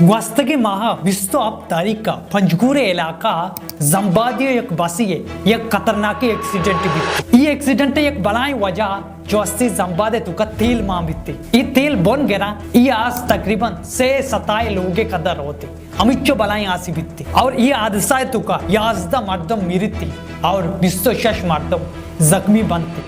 گوستگیں ماہ ءِ بیست ءُ ہپت تاریخ ءَ پنجگور ءِ علاقہ ءَ زمبادی ءِ یک بسے ءِ یک خطرناکیں ایکسیڈنٹ بیت۔ اے ایکسیڈنٹ ءِ یک بلاہیں وجہ جو استی زمباد ءِ توکا تیل مان بیت۔ اے تیل بن گراں، اے آس تقریباً سے ستا ءِ لوگ ءِ قدر ہوتے۔ ہمچو بلاہیں آسے بیت۔ اور اے حادثہ ءِ توکا یازدہ مردم مرتی اور بیست ءُ شش مردم زخمی بنتی۔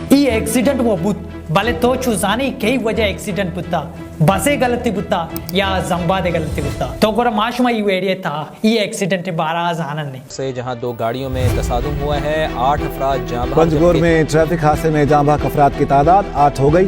اے ایکسیڈنٹ وہ بوت، بلے تو چو زانی کئی وجہ ایکسیڈنٹ بوتا؟ بس ءِ غلطی بوتا یا زمباد ءِ غلطی بوتا؟ تو گڑا ما شما اے ویڈیو ءِ تہا اے ایکسیڈنٹ ءِ بارہ ءَ زانن نے۔ سے جہاں دو گاڑیوں میں تصادم ہوا ہے، آٹھ افراد جاں بحق پنجگور جبکہ میں ٹریفک حادثے میں جاں بحق افراد کی تعداد آٹھ ہو گئی۔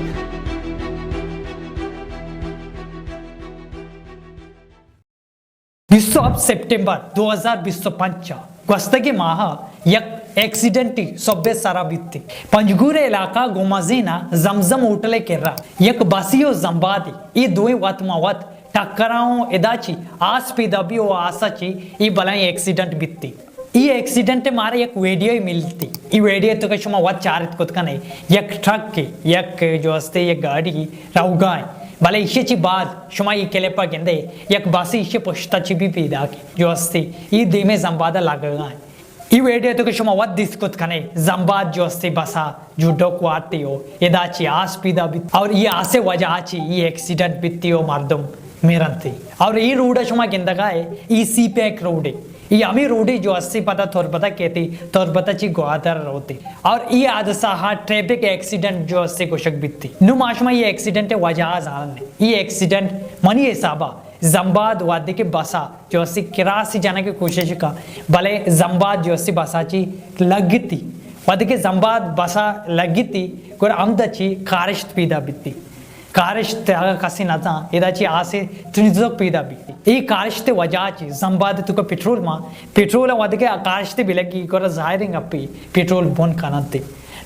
بیست ءُ ہپت سپٹمبر دو ہزار بیست ءُ پنچ ءَ گوستگیں ماہ ءَ یک ایکسیڈنٹے سہب ءِ سرا بیت۔ پنجگور ءِ علاقہ گومازین ءَ زمزم ہوٹل ءِ کرا یک بسے ءُ زمبادے، اے دوئیں وت ماں وت ٹکراں ءُ ادا چی آس پیدا بی ءُ آس ءَ چی اے بلاہیں ایکسیڈنٹ بیت۔ اے ایکسیڈنٹ ءِ مارا یک ویڈیوے ملتی۔ اے ویڈیو ءِ توکا شما وت چارت کت کنے، یک ٹرکے، یک جو استے یک گاڑی روگا ایں۔ بلے ایشی چی بعد شما اے کلپ ءَ گندے، یک بسے ایشی پشتا چی بی پیداک جو استے، اے دیمے زمباد ءَ لگگا ایں۔ اے ویڈیو ءِ توکا شما وت دیست کت کنے، زمباد جو استے بس ءَ جو ڈک وارتی ءُ ادا چی آس پیدا بیت اور اے آس ءِ وجہ ءَ چی اے ایکسیڈنٹ بیتی ءُ مردم مرنتی۔ اور اے روڈ ءَ شما گندگا اے، اے سی پیک روڈے۔ اے ہمے روڈے جو استی پدا تربت ءَ کیتی، تربت ءَ چی گوادر ءَ روتی۔ اور اے حادثہ ءَ ٹریفک ایکسیڈنٹ جو استی گوشگ بیتی۔ نوں ما شما اے ایکسیڈنٹ ءِ وجہ ءَ زانن۔ اے ایکسیڈنٹ منی حساب ءَ زمباد وھدے کہ بس ءَ جو استی کراس جنگ ءِ کوشش کا، بلے زمباد جو استی بس ءَ چی لگتی۔ وھدے کہ زمباد بس ءَ لگتی، گڑا ہمدا چی کارشت پیدا بیتی۔ کارشت اگاں کسے نزان، ادا چی آسے تنزوک پیدا بی۔ اے کارشت ءِ وجہ چی زمباد ءِ توکا پٹرول مان، پٹرول ءَ وھدے کہ کارشت بلگی، گڑا ظاہریں گپے پٹرول بن کننت۔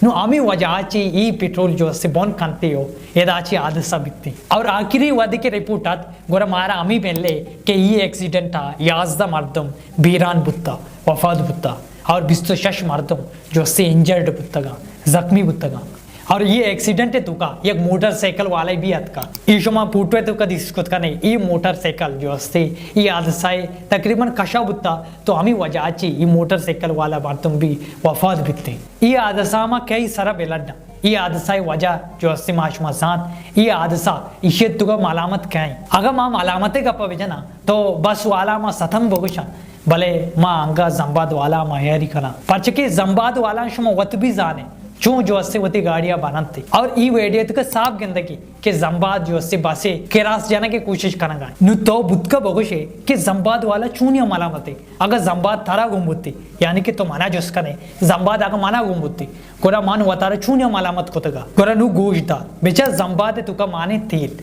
نوں ہمے وجہ چی اے پٹرول جو استی بن کنتی ءُ ادا چی حادثہ بیتی۔ اور آخری وھدے کہ رپورٹ ات، گڑا مارا ہمے ملے کہ اے ایکسیڈنٹ ءَ یازدہ مردم بیران بوتا، وفات بوتا۔ اور بیست ءُ شش مردم جو استی انجرڈ بوتگاں، زخمی بوتگاں۔ اور اے ایکسیڈنٹ ءِ توکا یک موٹر سائیکل والے بھی اتکا۔ اے شما فوٹو ءِ توکا دیست کت کنے، اے موٹر سائیکل جو استی، اے حادثہ ءَ تقریباً کشا بوتا، تو ہمے وجہ چی اے موٹر سائیکل والا مردم بھی وفات بیتے۔ اے حادثہ ما کئی سرا بلڈ، اے حادثہ ءِ وجہ جو استی ما شما زانت، اے حادثہ ایشی ءِ توکا ملامت کئے؟ اگاں ما ملامت ءِ گپا بجناں، تو بس والا ما ستم بگوشاں، بلے ما انگا زمباد والا ما یاری کناں۔ پرچہ کہ زمباد والا شما وت بھی زانے، چون جو استے وتی گاڑیا بننت۔ اور اے ویڈیو ءِ توکا صاف گندگی کہ زمباد جو استے بسے کراس جنگ ءِ کوشش کنگا۔ نوں تو بوتکا بگوشے کہ زمباد والا چونیا ملامتے؟ اگاں زمباد ترا گون بوتی، یعنی کہ تو منا جست کنے، زمباد اگاں منا گون بوتی، گڑا من وتارا چونیا ملامت کتگا؟ گڑا نوں گوش دار، بچار زمباد ءِ توکا مانے تیل۔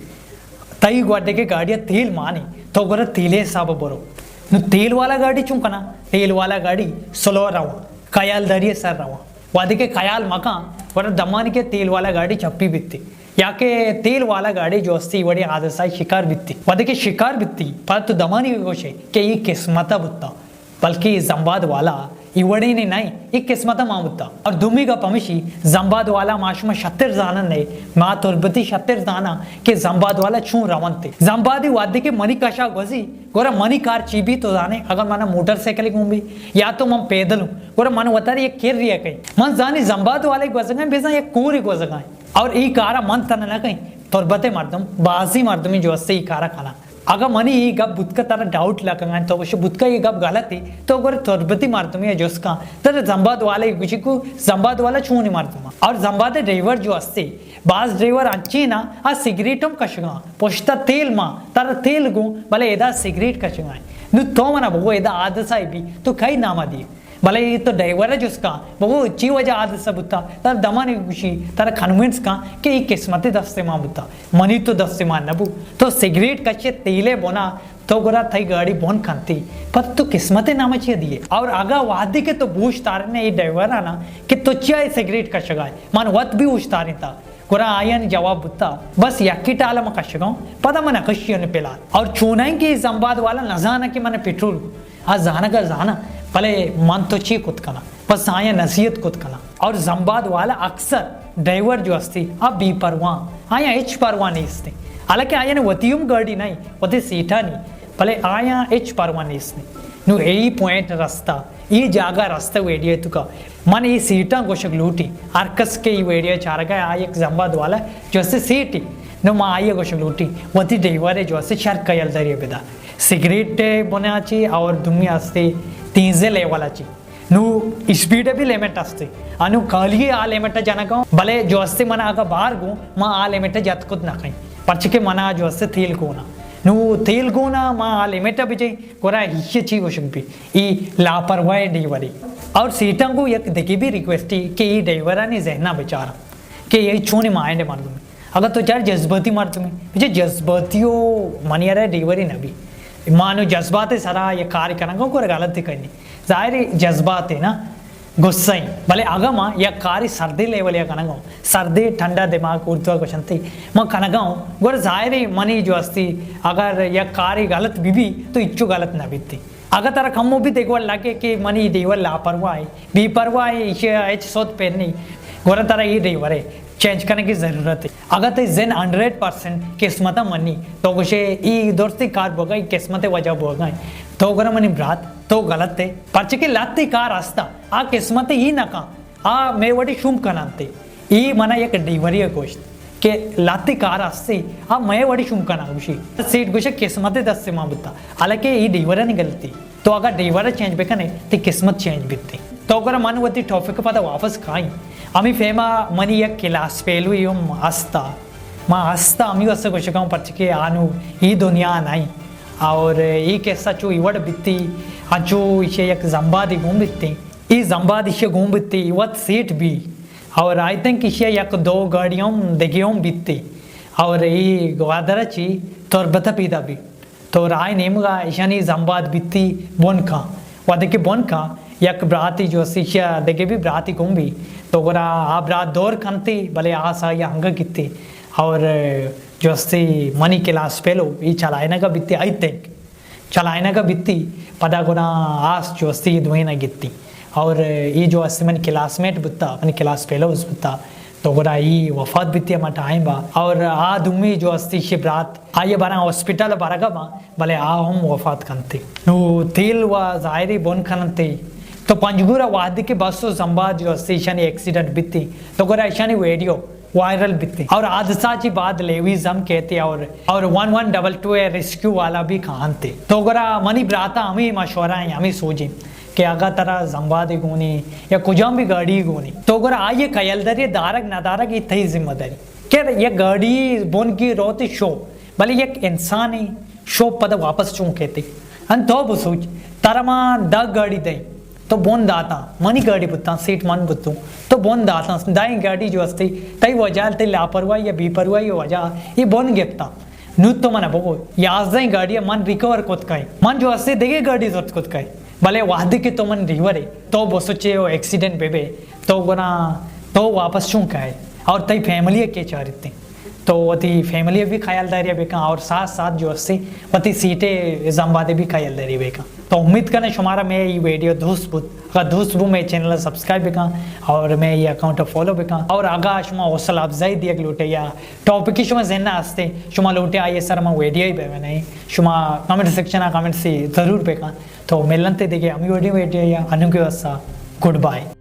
تئی گوڈے کہ گاڑی ءَ تیل مانی، تو گڑا تیل ءِ حساب ءَ برو۔ نوں تیل والا گاڑی چون کناں؟ تیل والا گاڑی سلو رواں، خیالداری ءِ سر رواں۔ وھدے کہ خیال مکاں، گڑا دمانے کہ تیل والا گاڑی چپی بیتی، یا کہ تیل والا گاڑی جو استی وڑیں حادثہ ءِ شکار بیتی۔ وھدے کہ شکار بیتی، پدا تو دمانے گوشے کہ اے قسمت ءَ بوتا۔ بلکہ اے زمباد والا اے وڑینے نہ ایں، اے قسمت ءَ مان بوتا۔ اور دومی گپ ہمیشی، زمباد والا ما شما شتر زانن نے، ما تربتی شتر زاناں کہ زمباد والا چون رونت۔ زمبادی وھدے کہ منی کشا گوزی، گڑا منی کار چی بی تو زانے؟ اگر منا موٹر سائیکل گون بی یا تو من پیدل اوں، گڑا من وتارا یک کری کئی۔ من زانی زمباد والے گوزگائیں، بزاں یک کورے گوزگائیں۔ اور اے کارا من تنہا نہ کئیں، تربت ءِ مردم، بازیں مردمے جو استے اے کارا کناں۔ اگاں منی اے گپ بوتکا ترا ڈاؤٹ لگگا، تو گوشے بوتکا اے گپ غلطے، تو گڑا تربتی مردمے ءَ جست کن، ترا زمباد والے گوشی کو زمباد والا چونیں مردم؟ اور زمباد ءِ ڈرائیور جو استے، باز ڈرائیور انچیں نا، آ سگریٹ ہم کشگاں، پشتا تیل مان، ترا تیل گون، بلے ادا سگریٹ کشگاں۔ نوں تو منا بگو ادا حادثہ بی، تو کئی نام دیے؟ بلے اے تو ڈرائیور ءَ جست کن، بگو چی وجہ حادثہ بوتا؟ ترا دمانے گوشی، ترا کنونس کن کہ اے قسمت ءِ دست ءَ مان بوتا، منی تو دست ءَ مان نہ بو۔ تو سگریٹ کشے تیل ءِ بنا، تو گڑا تئی گاڑی بن کنتی، پد تو قسمت ءِ نام چیا دیے؟ اور اگاں وھدے کہ تو بوش تارنے اے ڈرائیور ءَ نا کہ تو چیا اے سگریٹ کشگائے، من وت بھی اوش تارینتا۔ گڑا آیانی جواب بوتا، بس یکے ٹال ءَ من کشگاں، پدا من نہ کشی آں پلات۔ اور چونائیں کہ اے زمباد والا نہ زاناں کہ من پٹرول، آ زانگ ءَ زاناں، بلے من تو چی کت کناں؟ بس آیاں نصیحت کت کناں۔ اور زمباد والا اکثر ڈرائیور جو استی، آ بے پرواہ، آیاں ہچ پرواہ نیستی۔ حالانکہ آیانی وتی ہم گاڑی نہ، وتی سیٹانی، بلے آیاں ہچ پرواہ نیست۔ نوں اے پوائنٹ رستہ، اے جاگہ رستہ ویڈیو توکا۔ من اے سیٹاں گوشگ لوٹی، ہر کس کہ اے ویڈیو چارگا آ یک زمباد والا جو است سیٹی، نوں ما آئی گوشگ لوٹی، وتی ڈیورے جو است شر خیالداری بدا۔ سگریٹ بنا چی اور دومی استی تیزے لیولا چی۔ نوں اسپیڈ بھی لمٹ استی۔ انوں کالی آ لمٹ جنگا، بلے جو استی من اگا بار گوں، ما آ لمٹ جت کت نہ کئیں۔ پرچہ کہ منا جو استی تیل گونا۔ نوں تیل گونا ما آ لمٹ بجیں، گورا ایشی چی گوشگ بی۔ ای لاپرواہ ڈیوری۔ اور سیٹاں کو یک دگی بھی ریکویسٹ ای کہ ای ڈیورانی ذہنا بچاراں کہ ای چونی مائنڈ مردم۔ اگر تو چار جذباتی مردم، بچے جذباتی و منی ارے ڈیوری نبی۔ مانو جذبات سرا یک کار کنگا گور غلط کنی۔ ظاہر ہے جذبات ہے نا، غصہ ہی۔ بلے اگا ما یک کاری سردی لیول یا کنگا، سردی ٹھنڈا دماغ اردو گوشنتی، ما کنگا ہوں، گور ظاہر ہے منی جو استی، اگر یک کاری غلط بی بی، تو اچو غلط نہ بیتی۔ اگا ترا کمو بھی دیکھو لگے کہ منی ڈیور لاپرواہ ہے، بے پرواہ ہے، ایشی ہچ سوت پہ نہیں، گورا ترا یہ ڈیور ہے، چینج کرنے کی ضرورت ہے۔ اگا تے زن ہنڈریڈ پرسنٹ قسمت منی، تو گوشے ای درستی کار بوگا، ای قسمت وجہ بوگا ہے۔ تو گورا منی برات، تو غلط ہے۔ پرچہ کہ لتی کار ہستا، آ قسمت ہی نہ کان، آ میں وڑی شوم کنانتے۔ ای منا یک ڈیوری گوشت کہ لتی کار ہستی، آ میں وڑی شوم کنان گوشی۔ سیٹ گوشے قسمت دست ما بتا، حالانکہ ای ڈیورانی غلطی۔ تو اگا ڈیور چینج بکنے، تی قسمت چینج بیتی۔ تو گورا من وتی ٹاپک پدا واپس کائیں۔ ہمی فیما منی یک کلاس پیلوی ہم ہستا۔ ما ہستا ہمی واسطے گوشگاؤں پرچکے آنو ای دنیا نہیں۔ اور ای قصہ چو ایوڑ بیتی، انچو ایشے یک زمبادی گون بیتی۔ ای زمباد ایشے گون بیتی، ای وت سیٹ بی۔ اور آئی تھنک ایشے یک دو گاڑی ہم دگے ہم بیتی۔ اور ای گوادر چی تربت پیدا بی۔ تو راہ نیمگا ایشانی زمباد بیتی بن کان۔ وہدے کہ بن کان، یک براتی جو است ایشیا دگہ بھی براتی گون بی۔ تو گڑا آ برات دور کنتی، بلے آس آئی ہنگا گیتی۔ اور جو استی منی کلاس پیلو، ای چلائنگا بیتی، آئی تھنک۔ چلائنگا بیتی، پدا گڑا آس جو استی دوینا گیتی۔ اور ای جو استی منی کلاس میٹ بوتا، منی کلاس پیلوز بوتا۔ تو گڑا ای وفات بیتی ہما ٹائم با۔ اور آ دومی جو استی شی برات، آئی بارا ہاسپٹل برگا با، بلے آ ہم وفات کنتی۔ نو تیل و ظاہری بن کننتی۔ تو پنجگور وہدی کہ بس و زمباد جو استی ایشانی ایکسیڈنٹ بیتی، تو گڑا ایشانی ویڈیو وائرل بیتی۔ اور حادثہ چی بعد لیویز ہم کہتی اور، اور one one double to rescue والا بھی کہانتی۔ تو گڑا منی براتا ہمیں مشورہ ہیں، ہمیں سوچیں کہ اگا ترا زمباد گونی یا کجام بھی گاڑی گونی، تو گڑا آئیے خیالداری دارگ نہ دارگ یہ تئی ذمہ داری۔ کہ یک گاڑی بن کی روتی شو، بلے یک انسانی شو پدا واپس چون کیتی؟ ان تو بسوچ، ترا ما دہ گاڑی دیں، تو بن داتاں، منی گاڑی بوتاں، سیٹ من بوتوں، تو بن داتاں، دائیں گاڑی جو استی، تئی وجہ، تئی لاپرواہی یا بے پرواہی وجہ، یہ بن گپتاں۔ نو تو من بگو، یازدہیں گاڑی من ریکور کت کئے، من جو استی دگہ گاڑی زرت کت کئے، بلے وہدی کہ تو من ریورے، تو بسوچے و ایکسیڈنٹ بے بے، تو گنا، تو واپس چون کئے؟ اور تئی فیملی کے چارتے؟ تو وتی فیملی بھی خیالداری بکن اور ساتھ ساتھ جو استی وتی سیٹے زمبادے بھی خیالداری بکن۔ تو امید کنیں شمارا میں یہ ویڈیو دوست بود۔ اگر دوست بو میں چینل سبسکرائب بکن اور میں یہ اکاؤنٹ فالو بکن۔ اور اگا شما حوصلہ افزائی دیگ لوٹے یا ٹاپک شما ذہن ہستے، شما لوٹے آئیے سر ما ویڈیو ہی بے نہیں، شما کمنٹ سیکشن کمنٹ سی ضرور بکن۔ تو ملنتے دیگه ہمی ویڈیو ویڈیو یا انو کے واسطہ گڈ بائے۔